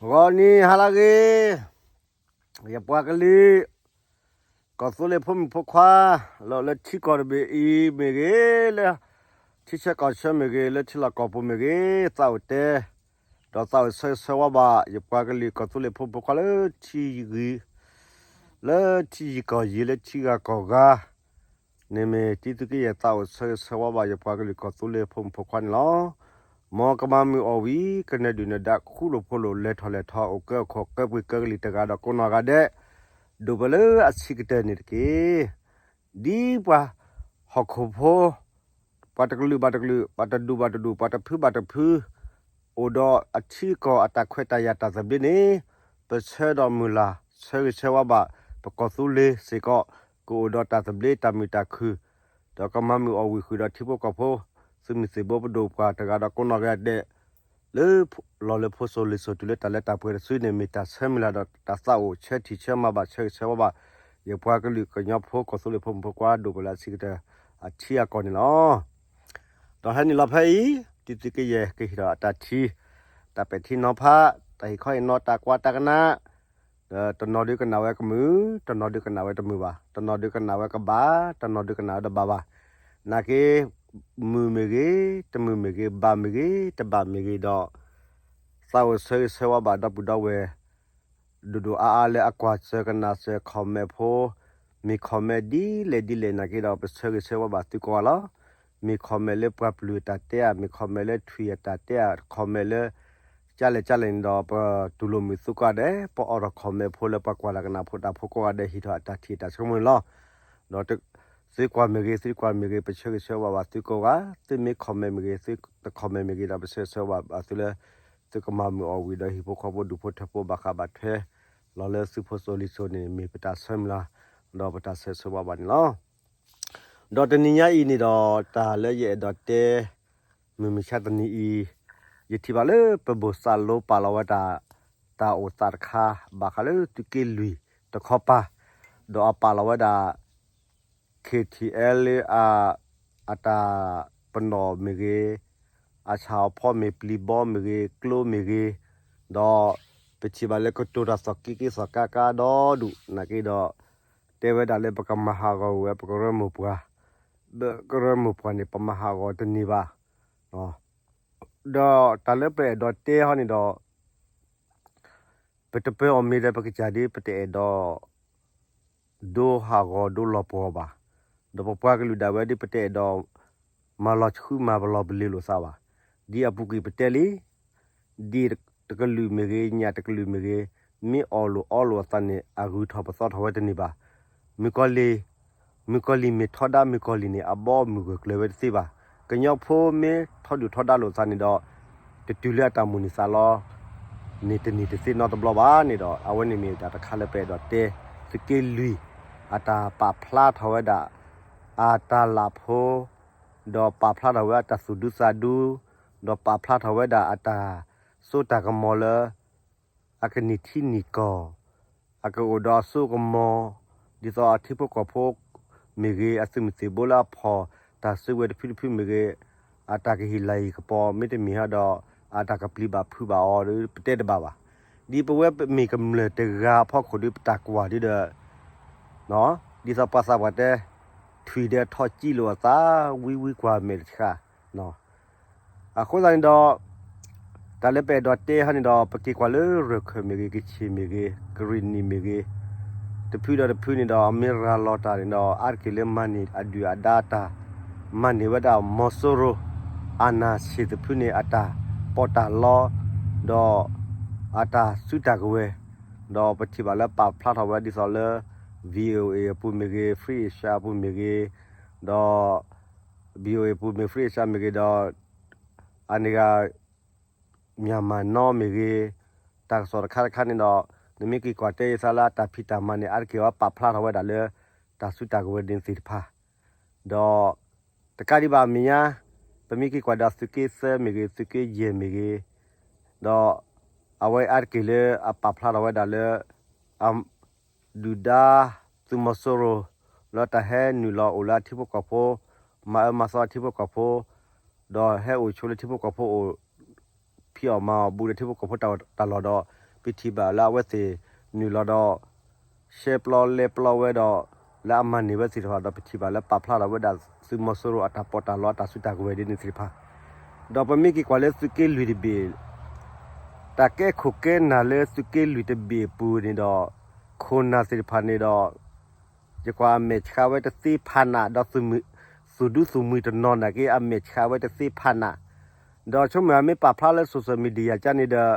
ဂီၤနံၤဟါလၢအဂ့ၤ, ယပှၤကလုာ် ကီၢ်သူလ့ၤဖိမုၣ်ဖိခွါ လၢလၢထံကီၢ်တဘ့ၣ်အံၤမ့ၢ်ဂ့ၤ, လၢထံဆၢကီၢ်ဆၢမ့ၢ်ဂ့ၤ, လၢထံလီၢ်ကီၢ်ပူၤမ့ၢ်ဂ့ၤ, သးအိၣ်တဲ ဒီးသးအိၣ်ဆၢဂ့ၤဆၢဝါဘၣ် ယပှၤကလုာ်ကီၢ်သူလ့ၤဖိမုၣ်ဖိခွါလၢထံဂ့ၤ လၢထံယံၤကီၢ်ယံၤ လၢထံဂၤကီၢ်ဂၤ န့ၣ်မ့ၢ်တံသုးက့ယဲၢ်သးအိၣ်ဆၢဂ့ၤဆၢဝါဘၣ် ယပှၤကလုာ်ကီၢ်သူလ့ၤဖိမုၣ်ဖိခွါန့ၣ်လီၤ. မ်ကမၤမုာ်အီၣ်ဝံၤ ကနၢၤဒုၣ်နၢၤဒါခူလိာ်ဖိးလိာ် လဲၤထီၣ်လဲၤထီ အိၣ်ကၢအိၣ်ခိး ကၢပှ့ၤကၢကလံၤတဂၤဒီးကိးနီၢ်ဂၤဒဲး ဒိၣ်ပှဲၤလၢအဆံးကတၢၢ်န့ၣ်တက့ၢ်. ဒ်ပှၤဟီၣ်ခိၣ်ဖိ ပှၤတကလုာ်ဘၣ်တကလုာ်, ပှၤတဒူၣ်ဘၣ်တဒူၣ်, ပှၤတဖုဘၣ်တဖု အိၣ်ဒီးအထံအကီၢ်အတၢ်ခွဲးတၢ်ယာ်တၢ်သဘျ့န့ၣ် ပဆၢဒီးမုၢ်လၢ်ဆၢဂ့ၤဆၢဝါဘၣ် ပကီၢ်သူလ့ၤစ့ၢ်ကီး ကအိၣ်ဒီးတၢ်သဘျ့တၢ်မုာ်တၢ်ခုၣ်, ဒီးကမၤမုာ်အီၣ်ဝံၤဃုာ်ဒီးထံဖိကီၢ်ဖိ သုးမုၢ်သံၣ်ဘိပဒိၣ်ပှၤတဂၤဒီးကိးနီၢ်ဂၤဒဲး လၢလီၢ်လၢဖိစိၤလံၤစိၤတုၤလၢတၢ်လၢတၢ်ပှဲၤတစုန့ၣ် မ့ၢ်တၢ်ဆၢမုၢ်လၢ်ဒီးတၢ်သးအိၣ်ဆၢထံၣ်ဆၢမၤဘၣ်ဆၢဂ့ၤဆၢဝါဘၣ် ယပှၤကလုာ်ကညီဖိကီၢ်သူလ့ၤဖိမုၣ်ဖိခွါဒိၣ်ပှဲၤလၢအဆံးကတၢၢ်အထံအကီၢ်န့ၣ်လီၤ. ဒီးဟဲနုာ်လီၤဖဲအံၤ တံသုးက့ယဲၢ်ကဟ့ၣ်ဒီးအတၢ်ထံ တၢ်ပဲာ်ထံနီၤဖး တၢ်ဟ့ၣ်ခီဟ့ၣ်နီၤ တၢ်ကွၢ်တၢ်ကနၣ် ဒီးတနီၤဒုးကနၣ်ဝဲကမုာ်, တနီၤဒုးကနၣ်ဝဲတမုာ်ဘၣ်, တနီၤဒုးကနၣ်ဝဲကဘၣ်, တနီၤဒုးကနၣ်ဝဲတဘၣ်ဘၣ်. နာ်က့ မုာ်မ့ၢ်ဂ့ၤ, တမုာ်မ့ၢ်ဂ့ၤ, ဘၣ်မ့ၢ်ဂ့ၤ, တဘၣ်မ့ၢ်ဂ့ၤဒီး သးအိၣ်ဆၢဂ့ၤဆၢဝါဘၣ်ဒီပုၢ်ဒီဝဲၢ် ဒိၣ်ဒိၣ်အါအါလၢအကွၢ်စၢၤကနၣ်စၢၤ comment ဖိ, မ့ၢ် comment ဒ်လဲၣ်ဒ်လဲၣ်နာ်က့ဒီး ပဆၢဂ့ၤဆၢဝါဘၣ်သုကိးဂၤလီၤ. မ့ၢ် comment လၢပှၤပျုၢ်အတၢ်တဲဧါ, မ့ၢ် comment လၢထွံၣ်အတၢ်တဲဧါ, comment လၢ ကၢ်လဲၣ်ကၢ်လဲၣ်န့ၣ်ဒီး ပတူၢ်လိာ်မုာ်သုကိးဂၤဒဲး, ပအိးထီၣ် comment ဖိလၢပှၤကွၢ်တၢ်ကနၣ်ဖိတၢ်ဖိကိးဂၤဒဲး ဟ့ၣ်ထီၣ်အတၢ်ထံၣ်အတၢ်ဆိကမိၣ်န့ၣ်လီၤ. ဒီး သုကွၢ်မ့ၢ်ဂ့ၤ, သုကွၢ်မ့ၢ်ဂ့ၤ, ပဆၢဂ့ၤဆၢဝါဘၣ်သုကိးဂၤ, သုမ့ၢ် comment မ့ၢ်ဂ့ၤ, သုတ comment မ့ၢ်ဂ့ၤဒီး ပဆၢဂ့ၤဆၢဝါဘၣ်သုလၢ သုကမၤမုာ်အီၣ်ဝံၤဒီး ဟံၣ်ဖိဃီဖိဒူၣ်ဖိထၢဖိဘၣ်ဃးဘၣ်ထွဲ လီၤလၢသုဖိစိၤလံၤစိၤန့ၣ် မ့ၢ်ပတၢ်ဆၢမုၢ်လၢ် ဒီးပတၢ်ဆၢဂ့ၤဆၢဝါဘၣ်န့ၣ်လီၤ. ဒီးတနံၤညါအံၤန့ၣ်ဒီး တၢ်လၢယအဲၣ်ဒိးတဲ မုၢ်မဆါတနံၤအံၤ ယထံၣ်ဘၣ်လၢပဘိၣ်စးလိပာ်လီၤဝဲဒၣ် တၢ်အိၣ်သးတခါ ဘၣ်ဃးလၢသုးက့လွံၢ်တခီပၤ, ဒီးအပာ်လီၤဝဲဒၣ် KTLA အတၢ်ပနီၣ်မ့ၢ်ဂ့ၤ, အဆၣ်အဖီမ့ၢ်ပျံၤဘီမ့ၢ်ဂ့ၤ, ကျိမ့ၢ်ဂ့ၤ, ဒီးပထံၣ်ဘၣ်လၢကတိၤတၢ်သီၣ်က့က့သီၣ်ကါကါဒီဒူၣ်နာ်က့ဒီး တဲဝဲဒၣ်လၢပကမၤဟးဂီၤဝဲ ပကရၢမိၢ်ပှၢ်, ပကရၢမိၢ်ပှၢ်န့ၣ် ပမၤဟးဂီၤတန့ၢ်ဘၣ်. ဒီးတၢ်လၢပအဲၣ်ဒိးတဲဟီန့ၣ်ဒီး ပတပၢၤအီၤမ့ၢ်ဒီးပကစၢ်ဒ်ပတအဲၣ်ဒိး ဒိဟးဂီၤဒိလီၤပှီၢ်ဘၣ်. ဒီးပပှၤကလုာ်ဒၣ်ဝဲဒ်ပတအဲၣ်ဒိး မၤလီၤဆှုမၤပလီၤပလ့ၤလိာ်သးဘၣ်. ဒ်အပူၤကွံာ်ပတဲလံ, ဒ်တကလုာ်မ့ၢ်ဂ့ၤ, ညၣ်တကလုာ်မ့ၢ်ဂ့ၤ, မ့ၢ်အီၣ်လိာ်အီလိာ်အသးန့ၣ် အဂုၤထီၣ်ပသီထီၣ်ဝဲတန့ၢ်ဘၣ်. မုၣ်ကီၤလံၢ်, မုၣ်ကီၤလံၢ်မ့ၢ်ထီဒါမုၣ်ကီၤလံၢ်န့ၣ် အဘီအမုၢ်ဂၢၢ်ကျၢၤဝဲတသ့ဘၣ်. ကညီဖိမ့ၢ်ထီဒုၣ်ထီဒါလိာ်သးန့ၣ်ဒီး တတုၤလၢအတၢ်မိၣ်န့ၢ်သးလီ န့ၣ်တန့ၢ်တသ့နီတဘျီဘၣ်န့ၣ်ဒီး အဝဲန့ၣ်မ့ၢ်တၢ်တခါလၢပအဲၣ်ဒိးတဲ သုးက့လွံၢ် အတၢ်ပာ်ဖျါထီၣ်ဝဲဒၣ် အတၢ်လၢ်ဖိ ဒီးပာ်ဖျါထီၣ်ဝဲအတၢ်သူၣ်ဒူသးဒူ ဒီးပာ်ဖျါထီၣ်ဝဲဒၣ်အတၢ်စိတၢ်ကမီၤလၢ အကန့ၢ်ထံန့ၢ်ကီၢ် အကအိၣ်ဒီးအစိကမီၤ ဒ်သိးအထံဖိကီၢ်ဖိမ့ၢ်ဂ့ၤ အသုးမုၢ်သံၣ်ဘိလၢအဖီၣ်တၢ်စုကဝဲၤတဖုတဖုမ့ၢ်ဂ့ၤ အတၢ်ကဟ့ၣ်လၤဟ့ၣ်ကပီၤ မ့တမ့ၢ်ဟီဒီး အတၢ်ကပျံၤဘၣ်ဖုးဘၣ်အီၤဒီး ပတဲတဘၣ်ဘၣ်. ဒ်ပဝဲမ့ၢ်ကမျၢၢ်တဂၤအဖီခိၣ်ဒီး ပတၢ်ကွၢ်ဒ်ဒီး ဒ်သိးပှၤသးပှၢ်တဲ ထွံၣ်ဒီးထီၣ်ကံလိာ်အသး ဝံဝံကွၢ်မဲာ်တဆှး အဃိသတးန့ၣ်ဒီး တၢ်လၢပအဲၣ်ဒိးတဲဟီန့ၣ်ဒီး ပက့ၤကွၢ်လၢရၢၢ်ခၢၣ်မ့ၢ်ဂ့ၤ, ကခ့ၣ်မ့ၢ်ဂ့ၤ, ကရံၣ်နံၣ်မ့ၢ်ဂ့ၤ, တဖုဒီးတဖုန့ၣ်ဒီး အမ့ၢ်ရၤလီၤတၢ်န့ၣ်ဒီး အါတက့ၢ်လၢမၤန့ၢ်အဒုၣ်အဒါတၢ်, မၤန့ၢ်ဝဲဒၣ်မီၤစိရိၤ အနၢ်ဆံးတဖုန့ၣ် အတၢ်ပီးတၢ်လီ ဒီး အတၢ်စုတၢ်ကဝဲၤ, ဒီးပထံၣ်ဘၣ်လၢပာ်ဖျါထီၣ်ဝဲဒ်သိးလၢ VOA အပူၤမ့ၢ်ဂ့ၤ, Free Asia အပူၤမ့ၢ်ဂ့ၤ, ဒီး VOA အပူၤမ့ၢ် Free Asia မ့ၢ်ဂ့ၤဒီး အန့ၣ်ဂၤ Myanmar Now မ့ၢ်ဂ့ၤ, တၢ်ကစီၣ်တခါတခါန့ၣ်ဒီး နမ့ၢ်က့ၤကွၢ်တဲယသးလၢအတၢ်ဖံးတၢ်မၤန့ၣ် အါတက့ၢ်ဝဲပာ်ဖျါထီၣ်ဝဲဒၣ်လၢ တၢ်စုတၢ်ကဝဲၤဒ်သ့ၣ်တဖၣ်, ဒီး တကးဒံးဘၣ်အမဲာ်ညါ ပမ့ၢ်က့ၤကွၢ်ဒီးသုးက့သၢမ့ၢ်ဂ့ၤ, သုးက့ယဲၢ်မ့ၢ်ဂ့ၤ, ဒီး အဝဲအါတက့ၢ်လၢအပာ်ဖျါထီၣ်ဝဲဒၣ်လၢ အ ဒုၣ်ဒါ သုးမီၤစိရိၤ လၢတၢ်ဟဲနုာ်လီၤအိၣ်လၢအထံဖိကီၢ်ဖိ, မၤအၢမၤသီအထံဖိကီၢ်ဖိ, ဒီးဟဲအိၣ်ဆိးလၢထံဖိကီၢ်ဖိအိၣ်, ဖံးအီၣ်မၤအီၣ်ဘူးဒီးထံဖိကီၢ်ဖိတၢ်လီၢ်ဒီး ပထံၣ်ဘၣ်လၢအဝဲသ့ၣ်နုာ်လီၤဒီး ရှဲပျီလဲပျီဝဲဒီး လၢအမၤန့ၢ်ဝဲသ့ၣ်တဖၣ်ဒီး ပထံၣ်ဘၣ်လၢပာ်ဖျါထီၣ်ဝဲဒၣ် သုးမီၤစိရိၤအတၢ်ပီးတၢ်လီအတၢ်စုတၢ်ကဝဲၤဒ်န့ၣ်သ့ၣ်တဖၣ်, ဒီးပမ့ၢ်က့ၤကွၢ်လၢသုးက့လွံၢ်တဘ့ၣ် တၢ်ကဲခိၣ်ကဲနၢ်လၢသုးက့လွံၢ်တဘ့ၣ်အပူၤန့ၣ်ဒီး ခိၣ်နၢ်သ့ၣ်တဖၣ်န့ၣ်ဒီး ယကွၢ်အမဲာ်ဆှးဝဲတသ့ဖးနး ဒီး သုးဒူသုးမုၢ်တနီၤနာ်က့ အမဲာ်ဆှးဝဲတသ့ဖးနး, ဒီးဆိကမိၣ်အမ့ၢ်ပာ်ဖျါလၢ social media ကန့ၣ်ဒီး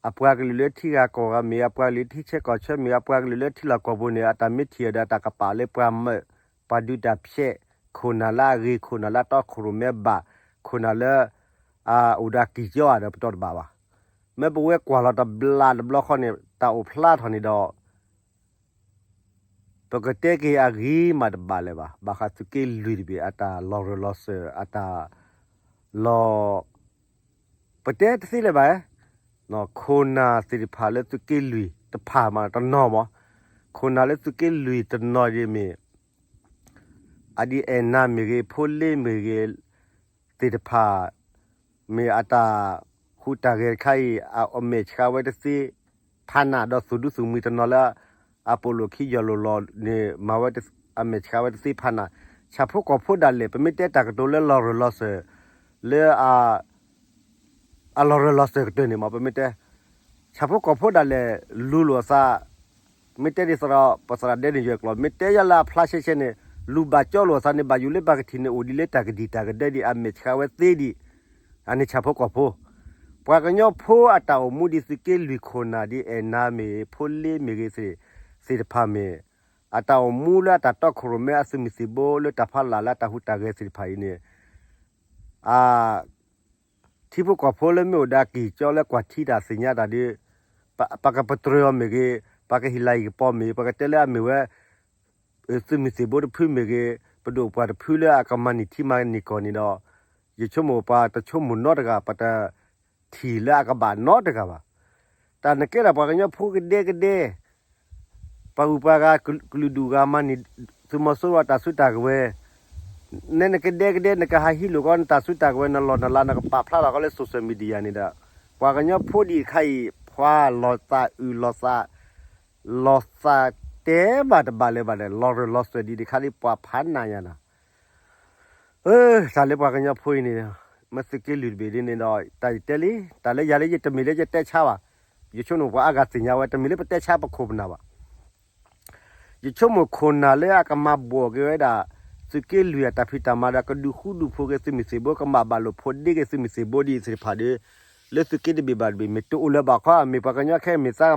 အပှၤကလုာ်လၢထံဂၤကီၢ်ဂၤမ့ၢ်ဂ့ၤ အပှၤကလုာ်လၢထံဆၢကီၢ်ဆၢမ့ၢ်ဂ့ၤ အပှၤကလုာ်လၢထံလီၢ်ကီၢ်ပူၤန့ၣ် အတၢ်မ့ၢ်ထံၣ်အီၤဒီး အတၢ်ကပာ်လၢပှၤမၢး ပှၤဒုးတၢ်ဖျဲး ခိၣ်နၢ်လၢအဂ့ၤ ခိၣ်နၢ်လၢအတီခိၣ်ရိၣ်မဲဘၣ် ခိၣ်နၢ်လၢ အအိၣ်ဒီးအကံၢ်ကၠီဧါဒီး ပတီၢ်တဘၣ်ဘၣ်. မ့ၢ်ပဝဲကွၢ်လီၤတဘျီတဘျီဃီန့ၣ် တၢ်အိၣ်ဖျါထီၣ်န့ၣ်ဒီး ပကတဲက့ၤအဂ့ၤမးတဘၣ်လၢၤဘၣ်. ဘၣ်ဃးသုးက့လွံၢ်တဘ့ၣ် အတၢ်လီၤရၢၢ်လီၤစၢၤ အတၢ်လီၤ ပတဲတသ့လၢၤဘၣ်, ခိၣ်နၢ်သ့ၣ်တဖၣ်လၢသုးက့လွံၢ်တဖၣ်မးတနီၤမး, ခိၣ်နၢ်လၢသုးက့လွံၢ်တနီၤဒ်မ့ၢ် အဒ်အဲၣ်နၤမ့ၢ်ဂ့ၤ ဖိလ့မ့ၢ်ဂ့ၤ သ့ၣ်တဖၣ် မ့ၢ်အတၢ်ဟူးတၢ်ဂဲၤတခါအံၤ အမဲာ်ဆှးဝဲတသ့ဖးနး ဒီးသုးဒူသုးမုၢ်တနီၤလၢ အပိာ်လိာ်ခံယီၢ်လိာ်လီၤန့ၣ် မၤဝဲ အမဲာ်ဆှးဝဲတသ့ဖးနး, ဆၣ်ဖိကီၢ်ဖိဒၣ်လဲာ် ပမ့ၢ်တဲတၢ်ကတိၤလၢလီၤရၢၢ်လီၤစၢၤ လၢ အလီၤရၢၢ်လီၤစၢၤကတၢၢ်န့ၣ်မး ပမ့ၢ်တဲ ဆၣ်ဖိကီၢ်ဖိဒၣ်လဲာ် လူၤလိာ်အသး, မ့ၢ်တဲဒ်သိးဒီး ပသရၣ်ဒဲန့ၣ်ယွဲၢ်ကျိာ် မ့ၢ်တဲယၤလၢအဖျါရှဲရှဲန့ၣ် လူၤဘၣ်ကၠီလိာ်အသးန့ၣ် ဘၣ်ယိၣ်လၢပှၤကထံၣ်န့ၣ် အိၣ်ဒ်လၢတၢ်ကဒံၣ်တၢ်ကဒဲဒ် အမဲာ်ဆှးဝဲသ့ဒံး, အန့ၣ်ဆၣ်ဖိကီၢ်ဖိ, ပှၤကညီဖိအတၢ်အိၣ်မူဒ်သုးက့လွံၢ်ခိၣ်နၢ်ဒ်အဲၣ်နၤမ့ၢ်ဂ့ၤ ဖိလ့မ့ၢ်ဂ့ၤ သ့ၣ်တဖၣ်မ့ၢ် အတၢ်အိၣ်မူလၢအတၢ်တီခိၣ်ရိၣ်မဲအသုးမုၢ်သံၣ်ဘိလၢတၢ်ဖီလာ်လၢအတၢ်ဟူးတၢ်ဂဲၤသ့ၣ်တဖၣ်အံၤန့ၣ် အ ထံဖိကီၢ်ဖိလၢမ့ၢ်အိၣ်ဒီးအကံၢ်ကၠီလၢကွၢ်ထံတၢ်သ့ၣ်ညါတၢ်ဒီး ပ ပကပတြၢၤအီၤမ့ၢ်ဂ့ၤ, ပကဟ့ၣ်လၤဟ့ၣ်ကပီၤမ့ၢ်ဂ့ၤ, ပကတဲလၢအမ့ၢ်ဝဲ သုးမုၢ်သံၣ်ဘိတဖုမ့ၢ်ဂ့ၤ, ပဒိၣ်ပှၢ်တဖုလၢအကမၤန့ၢ်ထံမၤန့ၢ်ကီၢ်န့ၣ်ဒီး ယဆိကမိၣ်ပှၤတဆိကမိၣ်နီတဂၤ, ပတထံၣ်လၢအကဘၣ်နီတဂၤဘၣ်. တၢ်နကဲဒၣ်ပှၤကညီဖိကဒဲကဒဲ ပှၤဂုၤပှၤဂၤ ကလုာ်ဒူၣ်ဂၤမၤန့ၢ် သုးမီၤစိရိၤအတၢ်စုတၢ်ကဝဲၤ, နနကဒဲကဒဲ နကဟးဟံးလိာ်ကီးနတၢ်စုတၢ်ကဝဲၤ နလီၢ်နလၤ နကပာ်ဖျါထီၣ်ကီးလၢ social media န့ၣ်ဒီး ပှၤကညီဖိဒံးတခါအံၤ ပှၤလီၤသးအုးလီၤသး လီၤသးတဲဘၣ်တဘၣ်လၢၤဘၣ်ဒီး လီၤရၢၢ်လီၤစၢၤဒံးတခါဒ်ပှၤဖးနးညါနီၤ တၢ်လၢပှၤကညီဖိအံၤန့ၣ် မ့ၢ်သုးက့လွံၢ်တဘ့ၣ်ဒ်န့ၣ်ဒီး တၢ်ယတဲလံ တၢ်လၢယၤလၢယတမ့ၢ်လၢယတဲဆါဘၣ်. ယဆိကမိၣ်ပှၤအါဂၤသ့ၣ်ညါဝဲ တမ့ၢ်လၢပတဲဆါပခိၣ်ပနၢ်ဘၣ်. ယဆိကမိၣ်ခိၣ်နၢ်လၢအကမၤဘှီၣ်က့ၤဝဲဒၣ် သုးက့လွံၢ်အတၢ်ဖံးတၢ်မၤဒီး ကဒုးဃူဒုးဖိးက့ၤသုးမုၢ်သံၣ်ဘိ ကမၤဘၣ်လိာ်ဖိးဒ့က့ၤသုးမုၢ်သံၣ်ဘိဒ်အံၤသ့ၣ်တဖၣ်ဒီး လၢသုးက့တဘ့ၣ်ဘၣ်တဘ့ၣ် မ့ၢ်တအိၣ်လၢၤဘၣ်ခီ မ့ၢ်ပှၤကညီခဲအံၤမ့ၢ်သး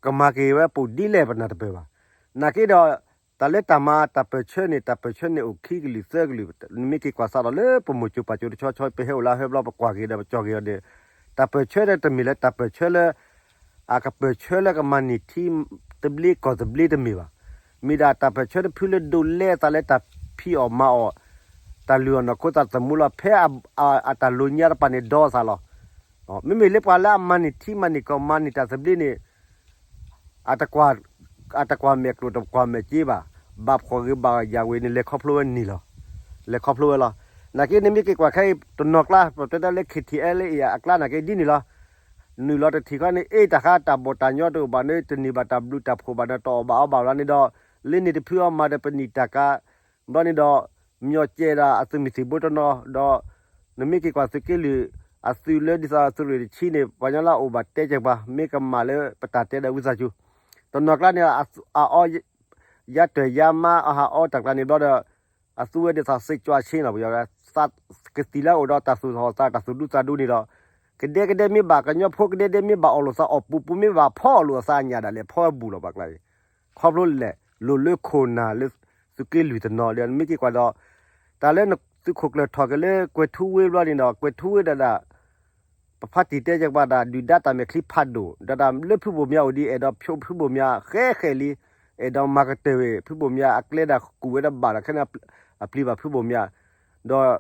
ကမၤက့ၤဝဲပိာ်ဒ်လဲၣ်ပနၢ်တပၢၢ်ဘၣ်. နာ်က့ဒီး တၢ်လၢတၢ်မၤတၢ်ပၢၢ်ဆၢန့ၣ် တၢ်ပၢၢ်ဆၢန့ၣ်အိၣ်ခံကလုာ်သၢကလုာ်, နမ့ၢ်က့ၤကွၢ်စးဒီးလၢပမိၢ်ကၠိၤပၢ်ကၠိၤတဆီဆီ ပဟဲအိၣ်လၢဟဲဘျီ ပကွၢ်က့ၤဒီးပကၠီက့ၤအီၤဒီး တၢ်ပၢၢ်ဆၢဒီးတမ့ၢ်လၢတၢ်ပၢၢ်ဆၢလၢ အကပၢၢ်ဆၢလၢကမၤန့ၢ်ထံသဘျ့ကီၢ်သဘျ့တမ့ၢ်ဘၣ်. မ့ၢ်ဒၣ်တၢ်ပၢၢ်ဆၢတဖုလၢဒိးလဲအသးလၢတၢ်ဖံးအီၣ်မၤအီၣ် တၢ်လုၢ်အီၣ်နီၢ်ခိသးသမူလီၤ ဖဲအတၢ်လိၤညါတပၤန့ၣ်ဒီသးလီၤ. မ့မ့ၢ်လၢပှၤလၢအမၤန့ၢ်ထံမၤန့ၢ်ကီၢ်မၤန့ၢ်တၢ်သဘျ့န့ၣ် အတကွၢ်မဲာ်ကျိၤတကွၢ်မဲာ်စ့ဘၣ်, ဘၣ်ဖှီၣ်ဂ့ၤဘၣ်ယာ်ဝဲန့ၣ် လဲၤခီဖျိဝဲန့ၣ်လီၤ. လဲၤခီဖျိဝဲလီၤ. နာ်က့နမ့ၢ်က့ၤကွၢ်ခဲအံၤ တနီၤကျါ ပတဲတၢ်လၢ KTLA အံၤအကျါနာ်က့ဒ်န့ၣ်လီၤ. နုာ်လီၤတထံၣ်ခီန့ၣ် အ့ၣ်တၢ်ဃါတၢ်ဘီၣ်တၢ်ညီတအိၣ်ဘၣ်န့ၣ် တန့ၢ်ဘၣ်တၢ်ဘျုးတၢ်ဖှိၣ်ဘၣ်န့ၣ် တအီၣ်ဘၣ်အီဘၣ်လီၤန့ၣ်ဒီး လၢန့ၣ်တဖုအီၤမၤဒီးပနံာ်တၢ်ကါ ဘျီန့ၣ်ဒီး မညီၣ်ကဲဒၣ်အသုးမုၢ်သံၣ်ဘိတနီၤဒီး နမ့ၢ်က့ၤကွၢ်သုးက့လွံၢ် အသုးလၢဒ်သိးသုးရ့ၣ်တဆံန့ၣ် ပှၤကညီလၢအအိၣ်ဘၣ်တဲကဲၢ်ပှၤ မ့ၢ်ကမၣ်လၢပတၢ်တဲဒီးဝံသးစူၤ တနီၤကျါန့ၣ် အအီ ယါတၢၢ်ယါမါအဟးအီတၢ်ကျါန့ၣ်ဘျီဒီး အသူဝဲဒ်သိးစ့ကွၢ်ဆ့နီၤ ပယီၤ ကသံၣ်လၢအအိၣ်ဒီးတၢ်သူၣ်ထီၣ်သးတၢ်သူၣ်ဒူသးဒူန့ၣ်ဒီး ကဒဲကဒဲမ့ၢ်ဘၣ် ကညီဖိကဒဲဒဲမ့ၢ်ဘၣ်အီၣ်လိာ်သးအီၣ်ပူၤပူၤမ့ၢ်ဘၣ်ဖီအီၣ်လိာ်အသးအညၣ်ဒၣ်လဲာ်ဖီဝဲဘူးလီၤပှၤကျါအံၤ ခီဖျိလဲၣ် လိၣ်လၢခိၣ်နၢ်လၢသုးက့လွံၢ်တနီၤဒီး နမ့ၢ်က့ၤကွၢ်ဒီး တၢ်လၢသုးခိၣ်ကျၢၢ်ထီၣ်က့ၤလၢကွဲၤထူဝ့ဘျီန့ၣ်ဒီး ကွဲၤထူဝ့ဒၣ်ဒၣ် ပဖါတံၢ်တဲကဲၢ်ပှၤဒၣ် ဒုၣ်ဒါတၢ်မဲာ်ချံဖးဒိၣ် ဒၣ်ဒၣ်လၢဖုဘိၣ်မၠးအိၣ်ဒံး အဲၣ်ဒိးဖျိဖုဘိၣ်မၠးဃဲဃဲလံ အဲၣ်ဒိးမၤကတၢၢ်ဝဲ ဖုဘိၣ်မၠးအကျဲဒၣ်ကူၣ်ဝဲဒၣ်ဘၣ်ဒီး ခဲန့ၣ်အပျံၤဘၣ်ဖုဘိၣ်မၠး ဒီး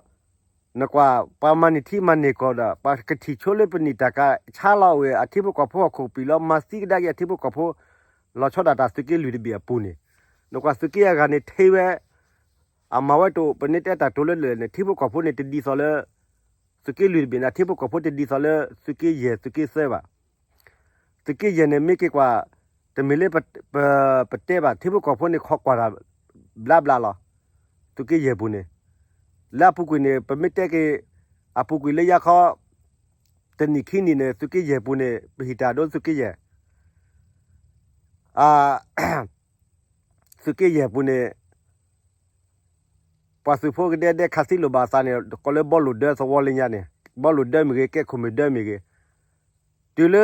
နကွၢ် ပှၤမၤန့ၢ်ထံမၤန့ၢ်ကီၢ်ဒီး ပှၤကထံၣ်ဆိလၢပနံၣ်တၢ်ကါ ဆါလီၤဝဲအထံဖိကီၢ်ဖိဟီၣ်ခိၣ်ကပံာ်လီၤ မၤသံကဒါက့ၤအထံဖိကီၢ်ဖိ လီၤဆီဒၣ်တၢ်သုးက့လွံၢ်တဘ့ၣ်အပူၤန့ၣ် နကွၢ်သုးက့အဂၤန့ၣ် ထံဝဲ အမၤဝဲတအိၣ် ပန့ၢ်တဲတၢ်တိၤလၢလဲၣ်န့ၣ် ထံဖိကီၢ်ဖိန့ၣ် တဒ်သိးလၢ သုးက့လွံၢ်တဘ့ၣ်န့ၣ် ထံဖိကီၢ်ဖိတဒ်သိးလၢသုးက့ယဲၢ်သုးက့သၢဘၣ်. သုးက့ယဲၢ်န့ၣ်မ့ၢ်က့ၤကွၢ်, တမ့ၢ်လၢပတဲဘၣ် ထံဖိကီၢ်ဖိန့ၣ် ခိးကွၢ်တၢ်ဘျါဘျါလီၤ. သုးက့ယဲၢ်ပူၤန့ၣ် လၢအပူၤကွံာ်န့ၣ် ပမ့ၢ်တဲက့ၤ အပူၤကွံာ်လၢယါခီ တနံၣ်ခံနံၣ်န့ၣ် သုးက့ယဲၢ်ပူၤန့ၣ် ပဟံးတၢ်ဒိသုးက့ယဲၢ် သုးက့ယဲၢ်ပူၤန့ၣ် ပှၤသုးဖိကဒဲဒဲခးသံလိာ်ဘၣ်အသးန့ၣ် ကိးလၢဘီလိာ်ဒၢသဝီလၢညါန့ၣ် ဘီလိာ်ဒၢမ့ၢ်ဂ့ၤ ကဲခိၣ်မ့ၢ်ဒၢမ့ၢ်ဂ့ၤ, တုၤလၢ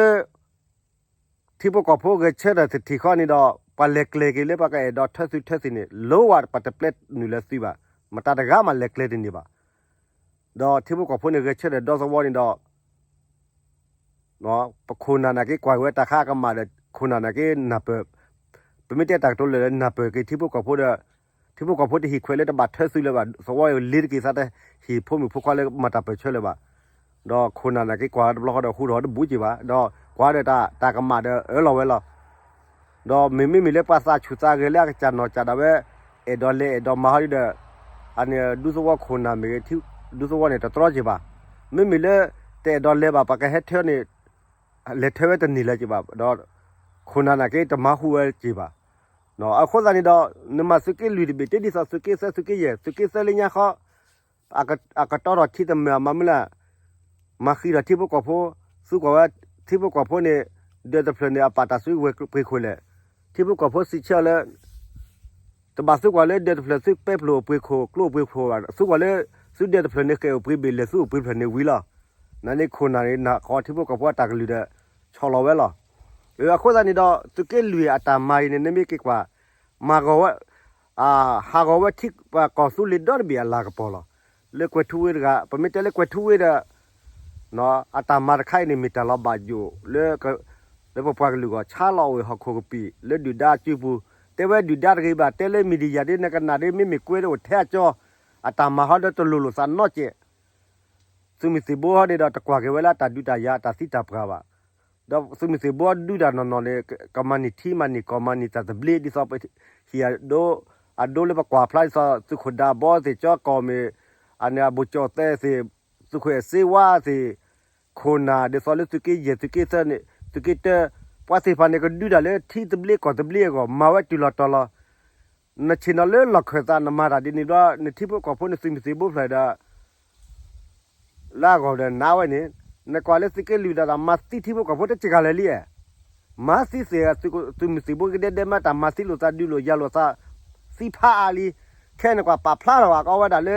ထံဖိကီၢ်ဖိဂဲၤဆၢထၢၣ်တထံၣ်ဃီန့ၣ်ဒီး ပှၤလဲၤကျဲၤက့ၤလၢပှၤကအဲၣ်ဒိးထၢသုးထၢသံးန့ၣ် လိဝဲပှၤတပျဲနုာ်လၢသုးဘၣ်, မတၤတဂၤမးလဲၤကျဲၤတန့ၢ်ဘၣ်. ဒီးထံဖိကီၢ်ဖိန့ၣ်ဂဲၤဆၢထၢၣ်ဒီသဝီန့ၣ်ဒီး ပခိၣ်နၢ်နာ်က့ကွၢ်ဝဲတၢ်ဃါကမၣ်ဒီး ခိၣ်နၢ်နာ်က့နၢ်ပၢၢ်, ပမ့ၢ်တဲတၢ်ကတိၤလၢနၢ်ပၢၢ်က့ၤထံဖိကီၢ်ဖိဒီး ထံဖိကီၢ်ဖိတဟံးခွဲးလၢတဘၣ်ထၢသုးလၢၤဘၣ်, သဝီလ့ၤတက့ၤသးတဟံးဖိမုၣ်ဖိခွါလၢမၤတၢ်ပၢၢ်ဆၢလၢၤဘၣ်. ဒီးခိၣ်နၢ်နာ်က့ကွၢ်တဘျီဃီဒီးဟူထီၣ်တဘူးက့ၤဘၣ်, ဒီးကွၢ်ဒီးတၢ်ကမၣ်ဒီးအၢၣ်လီၤဝဲလီၤ. ဒီးမ့မ့မ့ၢ်လၢပှၤသးဆူၣ်သးဂဲၤလၢအကစၢ်နီၢ်ကစၢ်ဒၣ်ဝဲ အဲၣ်ဒိးလဲၤအဲၣ်ဒိးမၤဟီဒ်ဒီး အန့ၣ်ဒူသဝီခိၣ်နၢ်မ့ၢ်ဂ့ၤ ဒူသဝီန့ၣ်တတြီက့ၤဘၣ်. မ့မ့ၢ်လၢ တအဲၣ်ဒိးလဲၤဘၣ် ပှၤကဟဲထၢန့ၣ် လဲၤထၢဝဲတန့ၢ်လၢၤက့ၤဘၣ်, ဒီးခိၣ်နၢ်နာ်က့တမၤဟူဝဲက့ၤဘၣ်. အဃိသတးန့ၣ်ဒီး နမၤသုးက့လွံၢ်တဘ့ၣ် တဒ်သိးသုးက့သၢ သုးက့ယဲၢ် သုးက့သၢလၢညါဃီ အကတီဒီးထံတမၢၢ်မၤမုၢ်လၢ်, မၤဃံဒီးထံဖိကီၢ်ဖိ, သူကွၢ်ဝဲ ထံဖိကီၢ်ဖိန့ၣ် ဒၢးတဖျၢၣ်န့ၣ် အပာ်တၢ်စုဝဲၤပှ့ၤခိၣ်လဲၣ်, ထံဖိကီၢ်ဖိစံးဆၢလၢ တဘၣ်သူကွၢ်လၢဒၢးတဖျၢၣ်သုပဲပျိၢ်အိၣ်ပှ့ၤခိၣ် ကျိအိၣ်ပှ့ၤခိၣ်ဘၣ်, သူကွၢ်လၢ သုဒၢးတဖျၢၣ်န့ၣ်ဃဲၣ်အိၣ်ပှ့ၤဘ့ၣ်လဲၣ် သုအိၣ်ပှ့ၤတဖျၢၣ်န့ၣ်ဝံၤလီၤ. နန့ၣ်ခိၣ်နၢ်န့ၣ် နၢ်ကီထံဖိကီၢ်ဖိအတၢ်ကလုၢ်ဒီး ဆီၣ်လီၤဝဲလီၤ. အဃိသတးန့ၣ်ဒီး သုးက့လွံၢ်အတၢ်မၤအံၤန့ၣ် နမ့ၢ်က့ၤကွၢ် မၤဂီၤဝဲ ဟးဂီၤဝဲထံပှၤကီၢ်သူလ့ၤဒီတဘ့ၣ်အလၤကပီၤလီၤ. လၢကွဲၤထူဝ့တဂၤ ပမ့ၢ်တဲလၢကွဲၤထူဝ့ဒီး အတၢ်မၤတခါအံၤန့ၣ် မ့ၢ်တၢ်လီၤဘၣ်ယိၣ်လၢ လၢပပှၤကလုာ်ဂီၢ် ဆါလီၤအိၣ်ဟီၣ်ခိၣ်ကပံာ် လၢဒုၣ်ဒါအစုပူၤ, တဲဝဲဒုၣ်ဒါတဂ့ၤဘၣ် တဲလၢမံၤဒံယၤဒ်နကနၣ်ဒ် မ့မ့ၢ်ကွဲးဒီးအိၣ်ထဲအကၠီ အတၢ်မၤဟီဒီးတလိၤလိာ်သးနီတစဲး သုးမုၢ်သံၣ်ဘိဟီန့ၣ်ဒီး တကွၢ်က့ၤဝဲလၢအတၢ်ဒုးတၢ်ယၤအတၢ်သံတၢ်ပှၢ်ဘၣ်. ဒီးသုးမုၢ်သံၣ်ဘိဒုးတၢ်နီၢ်နီၢ်န့ၣ် ကမၤန့ၢ်ထံမၤန့ၢ်ကီၢ်မၤန့ၢ်တၢ်သဘျ့ ဒ်သိးပဟံၣ်အဒိ အဒိလၢပကွၢ်ဖျါဒ်သိး သုးခိၣ်ဒးဘီသ့ၣ် ကၠီကီၢ်မ့ၢ် အန့ၣ်အဘိၣ်ကၠီၣ်သဲးသ့ၣ် သုးခိၣ်အဲၣ်စ့ဝါသ့ၣ် ခိၣ်နၢ် ဒ်သိးလၢသုးက့ယဲၢ် သုးက့သၢန့ၣ် သုးက့တၢ ပှၤသ့ၣ်တဖၣ်န့ၣ် ကဒုးတၢ်လၢထံသဘျ့ကီၢ်သဘျ့အဂီၢ် မၤဝဲတုၤလီၤတီၤလီၤ နဆ့ၣ်နီၤလၢလီၢ်ခၢၣ်သး နမၤတၢ်ဒ်န့ၣ်ဘျီ နထံဖိကီၢ်ဖိန့ၣ် သုးမုၢ်သံၣ်ဘိဖျၢၣ်ဒီး လၢအဂီၢ်ဒီးနၤဝဲန့ၣ် နကွၢ်လၢသုးက့လွံၢ်ဒၣ်တၢ်မၤသံထံဖိကီၢ်ဖိတစှၤလၢာ်လံဧါ. မၤသံသ့ၣ် သုးမုၢ်သံၣ်ဘိကဒဲဒဲမၤတၢ်မၤသံလိာ်သးဒုးလိာ်ယၤလိာ်သး သံဖးအါလံ. ခဲနကွၢ်ပာ်ဖျါထီၣ်ဘၣ်ကီဝဲဒၣ်လၢ